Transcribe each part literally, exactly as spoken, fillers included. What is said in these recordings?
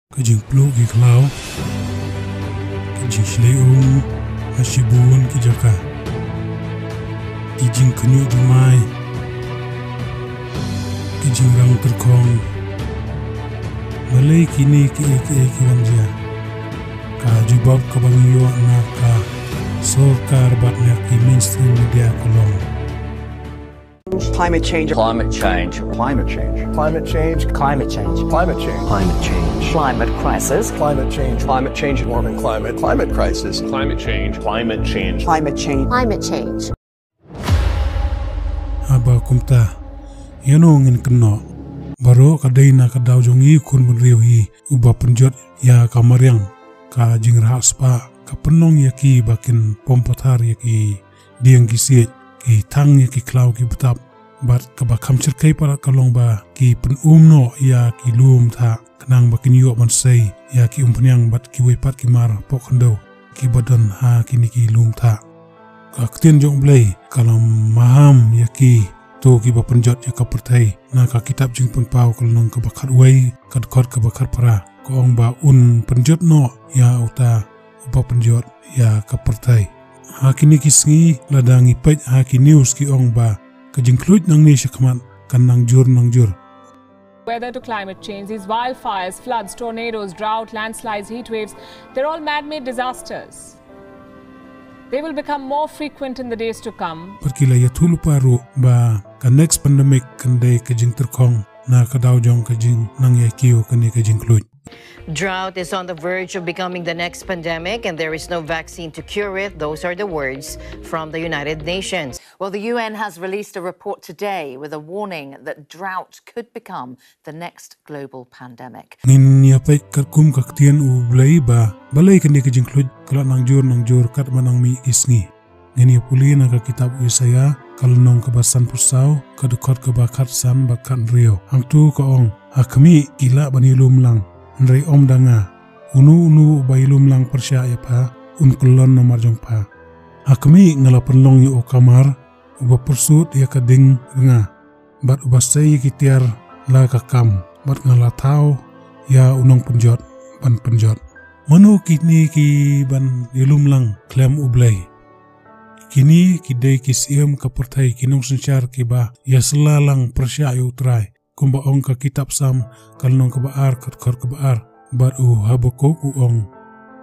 Ka jingpluh ki khlaw, ka jingshlei um ha shibun ki jaka, ki jingkhynñiuh jumai, ki jingrang tyrkhong, balei kine kiei kiei ki wan jia? Ka jubab kaba ngi ïoh na ka sorkar bad na ki mainstream media ka long. Climate change. Climate change. Climate change. Climate change. Climate change. Climate change. Climate change. Climate crisis. Climate change. Climate change. Warming climate. Climate crisis. Climate change. Climate change. Climate change. Climate change. Haba kumta, ïano ngin kynnoh? Baroh ka dei na ka daw jong i khun bynriew hi uba pynjot ïa ka mariang, ka jingrhah spah, ka pynlong ïa ki ba kin pom pathar ïa ki dieng ki siej, ki thang ïa ki khlaw ki btap, bad kaba kham shyrkhei palat ka long ba ki pynum noh ïa ki lum thah khnang ba kin ïoh ban sei ïa ki umphniang bad kiwei pat ki mar poh khyndew kiba don ha kine ki lum thah. Ka ktien jong U Blei ka la maham ïa kito kiba pynjot ïa ka pyrthei. Na ka kitab Jingpynpaw ka lynnong kaba khatwei, ka dkhot kaba khatphra, ka ong ba un pynjot noh ïa uta uba pynjot ïa ka pyrthei. Ha kine ki sngi, lada ngi peit ha ki news, ki ong ba ka jingkhluit nangne shakhmat kan nang jur nang jur. Weather to climate change, these wildfires, floods, tornadoes, drought, landslides, heat waves, they're all man-made disasters. They will become more frequent in the days to come. Bad ki la ïathuh lypa ruh ba ka next pandemic kan dei ka jingtyrkhong na ka daw jong ka jingnang ïa kiew kane ka jingkhluit. Drought is on the verge of becoming the next pandemic, and there is no vaccine to cure it. Those are the words from the United Nations. Well, the U N has released a report today with a warning that drought could become the next global pandemic. Ngin ïa peit katkum ka ktien U Blei ba balei kane ka jingkhluit ka la nang jur nang jur katba nang mih ki sngi. Ngin ïa pule na ka kitab u Isaïah, ka lynnong kaba sanphew saw, ka dkhot kaba khatsan bad khathynriew. Hangto ka ong, ha khmih, ki lah ban ïalum lang, hynrei ym da nga. Uno uno uba ïalum lang pyrshah ïa pha, un kyllon namar jong pha. Ha khmih, nga la pynlong ïa u kamar uba pyrshut ïa ka ding rnga, bad uba sei ïa ki tiar la ka kam, bad nga la thaw ïa u nongpynjot ban pynjot. Mano kine kiban ïalum lang khlem U Blei? Kine ki dei ki syiem ka pyrthei, ki nongsynshar kiba ïasylla lang pyrshah ïa U Trai. Kumba ong ka kitab Salm, ka lynnong kaba ar, ka dkhot kaba ar. Bad u Habakuk u ong,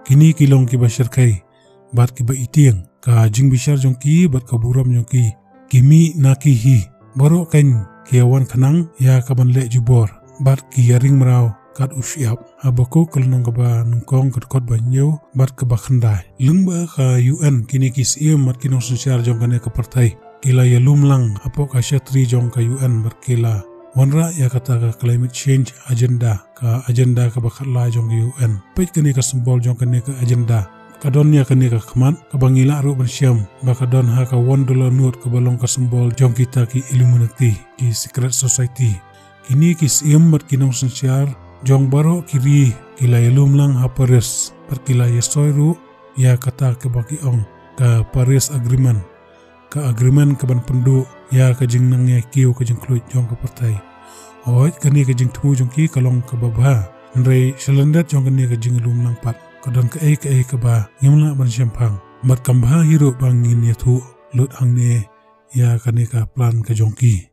kine ki long kiba shyrkhei bad kiba itieng, ka jingbishar jong ki bad ka burom jong ki, ki mih na ki hi. Baroh keiñ ki ïawan khnang ïa kaban leh jubor, bad ki ïaring mraw kat u shyiap. Habakuk ka lynnong kaba nyngkong, ka dkhot ba hynñiew bad kaba khyndai. Lyngba ka U N, kine ki syiem bad ki nongsynshar jong kane ka pyrthei ki la ïalum lang hapoh ka shatri jong ka U N bad ki la wanrah ïa kata ka climate change agenda, ka agenda kaba khatlai jong ka U N. Peit kane ka symbol jong kane ka agenda. Ka don ïa kane ka khmat kaba ngi lah ruh ban shem ba ka don ha ka one dollar note, kaba long ka symbol jong kita ki Illuminati, ki secret society. Kine ki syiem bad ki nongsynshar jong baroh ki ri ki la ïalum lang ha Paris, bad ki la ïasoi ruh ïa kata kaba ki ong ka Paris Agreement, ka agreement kaban pynduh ïa ka jingnang ïa kiew ka jingkhluit jong ka pyrthei. Hooid, kane ka jingthmu jong ki ka long kaba bha, hynrei sha lyndet jong kane ka jingïalum lang pat ka don kaei kaei kaba ngim lah ban shemphang. Bad kam bha hi ruh ba ngin ïathuh lut hangne ïa kane ka plan ka jong ki.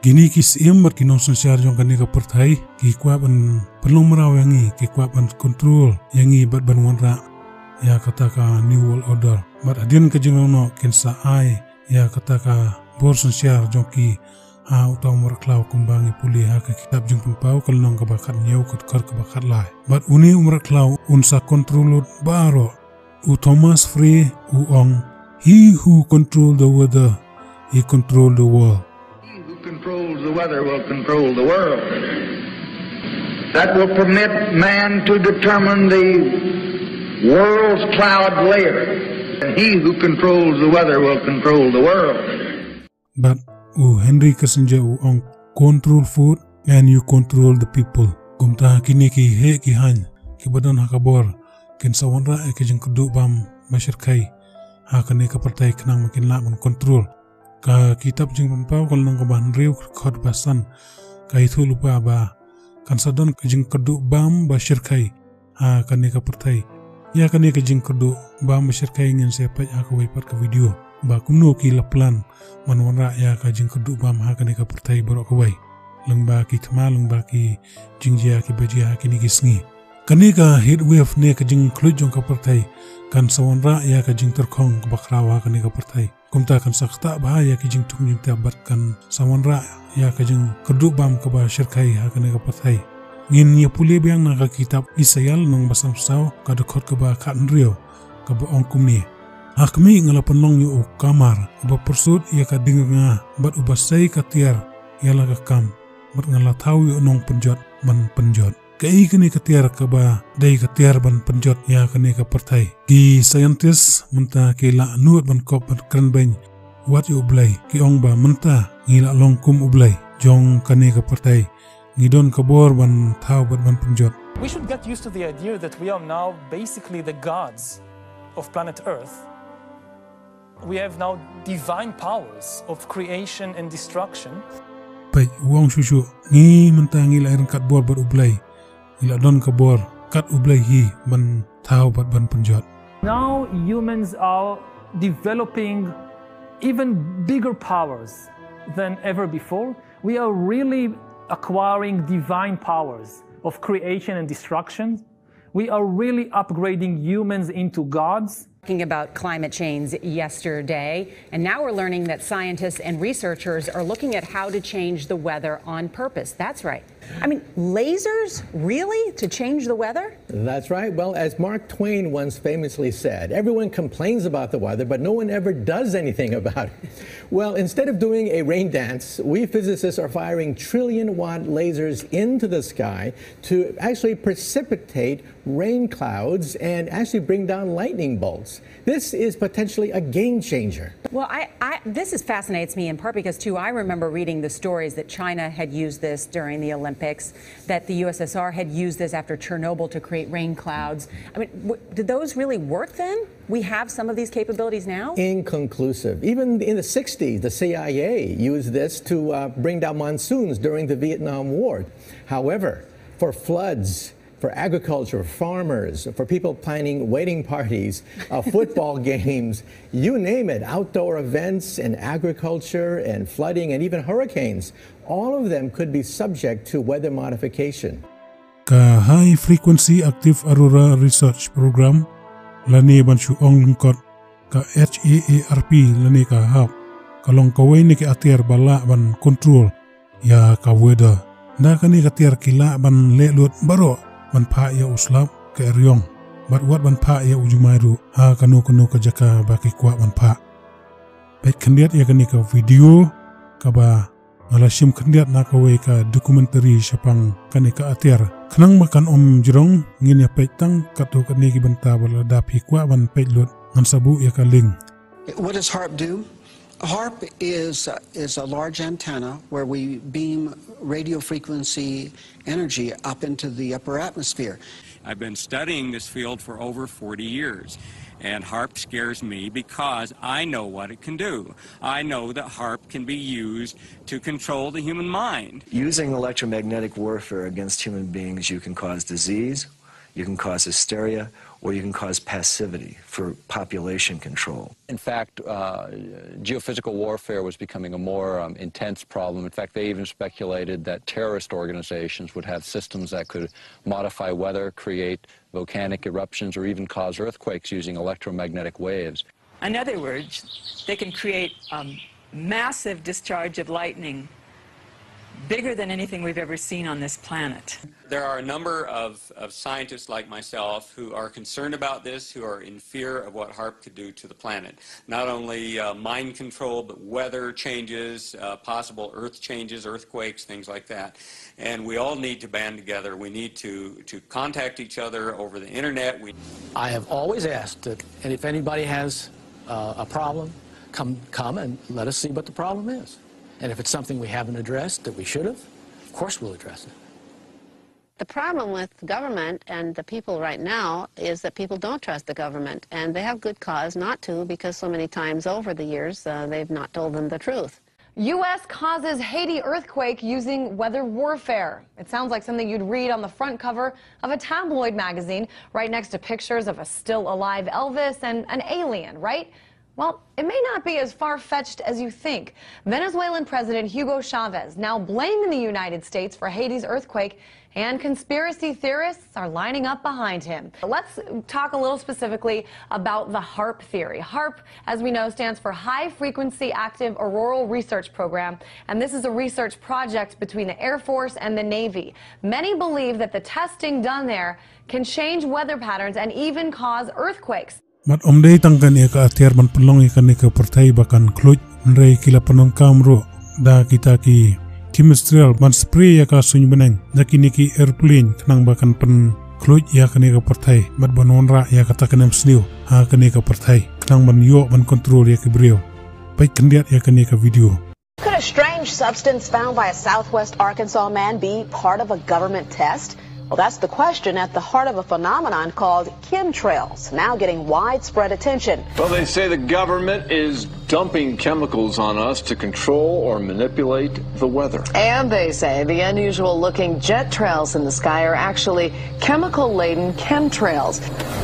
Kine ki syiem bad ki nongsynshar jong kane ka pyrthei ki kwah ban pynlong mraw ïa ngi, ki kwah ban control ïa ngi bad ban wanrah ïa kata ka New World Order. Bad hadien ka jinglong noh kin sa ai ïa kata ka bor synshar jong ki ha uta u mrad khlaw, kumba ngi pule ha ka kitab Jingpynpaw ka lynnong kaba khathynñiew, ka dkhot kaba khatlai. Bad une u mrad khlaw un sa control lut baroh. U Thomas Frey u ong, "He who control the weather, he control the world." He who controls the weather will control the world. That will permit man to determine the world's cloud layer. And he who controls the weather will control the world. Bad u Henry Kissinger u ong, "Control food and you control the people." Kumta kine ki heh ki haiñ kiba don ha ka bor kin sa wanrah ïa ka jingkyrduh bam ba shyrkhei ha kane ka pyrthei khnang ba kin lah ban control. Ka kitab Jingpynpaw ka lynnong kaba hynriew, ka dkhot ba san, ka ïathuh lypa ba kan sa don ka jingkyrduh bam ba shyrkhei ha kane ka pyrthei. Ïa kane ka jingkyrduh bam ba shyrkhei ngin sa peit ha kawei pat ka video ba kumno ki la plan ban wanrah ïa ka jingkyrduh bam ha kane ka pyrthei baroh kawei, lyngba ki thma, lyngba ki jingjia kiba jia ha kine ki sngi. Kane ka heat wave ne ka jingkhluit jong ka pyrthei kan sa wanrah ïa ka jingtyrkhong kaba khraw ha kane ka pyrthei. Kumta kan sa ktah bha ïa ki jingthung jingtep bad kan sa wanrah ïa ka jingkyrduh bam kaba shyrkhei ha kane ka pyrthei. Ngin ïa pule biang na ka kitab Isaïah lynnong ba san phew saw, ka dkhot kaba khathynriew, kaba ong kumne: Ha khmih, nga la pynlong ïa u kamar uba pyrshut ïa ka diengrnga bad uba sei ka tiar ïa la ka kam, bad nga la thaw ïa u nongpynjot ban pynjot. Kaei kane ka tiar kaba dei ka tiar ban pynjot ïa kane ka pyrthei? Ki scientist mynta ki la nud ban kop bad kren beiñ wat ïa U Blei. Ki ong ba mynta ngi la long kum U Blei jong kane ka pyrthei. Ngi don ka bor ban thaw bad ban pynjot. We should get used to the idea that we are now basically the gods of planet Earth. We have now divine powers of creation and destruction. Peit, u ong shuh shuh, ngi mynta ngi la ryngkat bor bad U Blei. Ngi la don ka bor kat U Blei hi ban thaw bad ban pynjot. Now humans are developing even bigger powers than ever before. We are really acquiring divine powers of creation and destruction. We are really upgrading humans into gods. Talking about climate change yesterday, and now we're learning that scientists and researchers are looking at how to change the weather on purpose. That's right. I mean, lasers? Really? To change the weather? That's right. Well, as Mark Twain once famously said, everyone complains about the weather, but no one ever does anything about it. Well, instead of doing a rain dance, we physicists are firing trillion watt lasers into the sky to actually precipitate rain clouds and actually bring down lightning bolts. This is potentially a game changer. Well, I, I, this is, fascinates me in part because, too, I remember reading the stories that China had used this during the Olympics, that the U S S R had used this after Chernobyl to create rain clouds. I mean, w- did those really work then? We have some of these capabilities now? Inconclusive. Even in the sixties, the C I A used this to uh, bring down monsoons during the Vietnam War. However, for floods, for agriculture, farmers, for people planning wedding parties, uh, football games, you name it, outdoor events and agriculture and flooding and even hurricanes, all of them could be subject to weather modification. Ka High Frequency Active Aurora Research Program, lane ban shu ong lyngkot ka H A A R P lane ka HAARP, ka long kawei na ki atiar ba lah ban control ïa ka weather. Da kane ka tiar ki lah ban leh lut baroh, ban phah ïa u slap, ka eriong, bad wat ban phah ïa u jumai ruh ha kano kano ka jaka ba ki kwah ban phah. Peit khyndiat ïa kane ka video kaba nga la shim khyndiat na kawei ka documentary shaphang kane ka atiar. Khnang ba kan ym jrong, ngin ïa peit tang katto katne ki bynta, bad lada phi kwah ban peit lut, ngan sa buh ïa ka link. What does HAARP do? HAARP is, uh, is a large antenna where we beam radio frequency energy up into the upper atmosphere. I've been studying this field for over forty years, and HAARP scares me because I know what it can do. I know that HAARP can be used to control the human mind. Using electromagnetic warfare against human beings, you can cause disease, you can cause hysteria, or you can cause passivity for population control. In fact, uh, geophysical warfare was becoming a more um, intense problem. In fact, they even speculated that terrorist organizations would have systems that could modify weather, create volcanic eruptions, or even cause earthquakes using electromagnetic waves. In other words, they can create a massive discharge of lightning bigger than anything we've ever seen on this planet. There are a number of, of scientists like myself who are concerned about this, who are in fear of what HAARP could do to the planet. Not only uh, mind control, but weather changes, uh, possible earth changes, earthquakes, things like that. And we all need to band together. We need to, to contact each other over the internet. We I have always asked that, and if anybody has uh, a problem, come, come and let us see what the problem is. And if it's something we haven't addressed that we should have, of course we'll address it. The problem with government and the people right now is that people don't trust the government, and they have good cause not to, because so many times over the years uh, they've not told them the truth. U S causes Haiti earthquake using weather warfare. It sounds like something you'd read on the front cover of a tabloid magazine, right next to pictures of a still alive Elvis and an alien, right? Well, it may not be as far fetched as you think. Venezuelan President Hugo Chavez now blaming the United States for Haiti's earthquake, and conspiracy theorists are lining up behind him. Let's talk a little specifically about the HAARP theory. HAARP, as we know, stands for High Frequency Active Auroral Research Program, and this is a research project between the Air Force and the Navy. Many believe that the testing done there can change weather patterns and even cause earthquakes. Bad ym dei tang kane ka atiar ban pynlong ïa kane ka pyrthei ba kan khluid, hynrei ki la pyndonkam ruh da kita ki chemistrial ban spray ïa ka suiñ bneng da kine ki airplane khnang ba kan pynkhluid ïa kane ka pyrthei bad ban wanrah ïa kata ka nemsniew ha kane ka pyrthei khnang ban ïoh ban control ïa ki briew. Peit khyndiat ïa kane ka video. Could a strange substance found by a southwest Arkansas man be part of a government test? Well, that's the question at the heart of a phenomenon called chemtrails, now getting widespread attention. Well, they say the government is dumping chemicals on us to control or manipulate the weather. And they say the unusual looking jet trails in the sky are actually chemical laden chemtrails.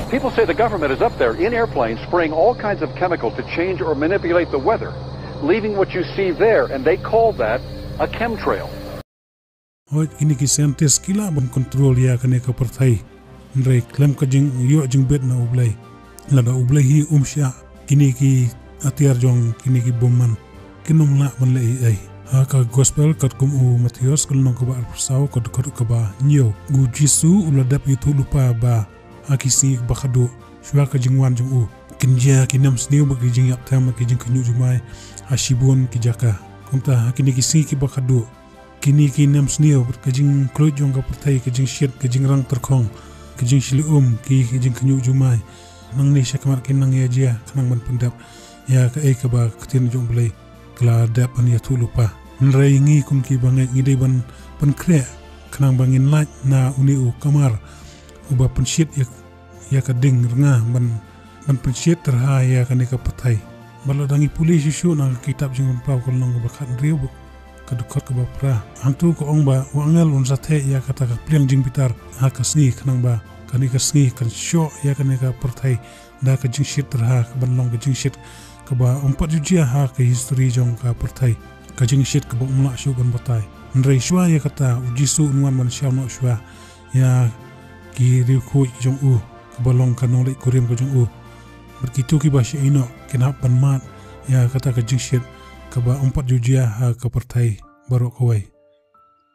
People say the government is up there in airplanes spraying all kinds of chemicals to change or manipulate the weather, leaving what you see there, and they call that a chemtrail. Hooid, kine ki scientist ki lah ban control ïa kane ka pyrthei. Hynrei khlem ka jingïoh jingbit na U Blei. Lada U Blei hi um shah, kine ki atiar jong kine ki bymman kin ym lah ban leh ei ei. Ha ka gospel katkum u Mathaios ka lynnong kaba arphew saw ka dkhot kaba hynñiew, u Jisu u la dep ïathuhlypa ba ha ki sngi ba khatduh shuwa ka jingwan jong u, kin jia ki nemsniew bad ki jingïap them bad ki jingkhynñiuh jumai ha shibun ki jaka. Kumta ha kine ki sngi kiba khatduh, kine ki nemsniew bad ka jingkhluid jong ka pyrthei, ka jingshit, ka jingrang tyrkhong, ka jingshlei um, ki jingkhynñiuh jumai, nangne shakhmat kin nang ïa jia khnang ban pyndep ïa kaei kaba ka ktien jong U Blei ka la dep ban ïathuhlypa. Hynrei ngi kum kiba ngeit ngi dei ban pynkhreh khnang ba ngin lait na une u kamar uba pynshit ïa, ïa ka ding rnga ban, ban pynshit tyrha ïa kane ka pyrthei. Bad lada ngi pule shuh shuh na ka kitab Jingpynpaw ka lynnong kaba khathynriew bad ka dkhot kaba phra, hangto ka ong ba u angel un sa theh ïa kata ka pliang jingbitar ha ka sngi khnang ba kane ka sngi kan shoh ïa kane ka pyrthei da ka jingshit tyrha kaban long ka jingshit kaba ym pat ju jia ha ka history jong ka pyrthei, ka jingshit kaba ym lah shuh ban batai. Hynrei shuwa ïa kata u Jisu un wan ban shaw noh shuwa ïa ki riewkhuid jong u, kaba long ka nongleit kurim ka jong u. Bad kito kiba shah ïehnoh kin hap ban mad ïa kata ka jingshit kaba ym pat ju jia ha ka pyrthei baroh kawei.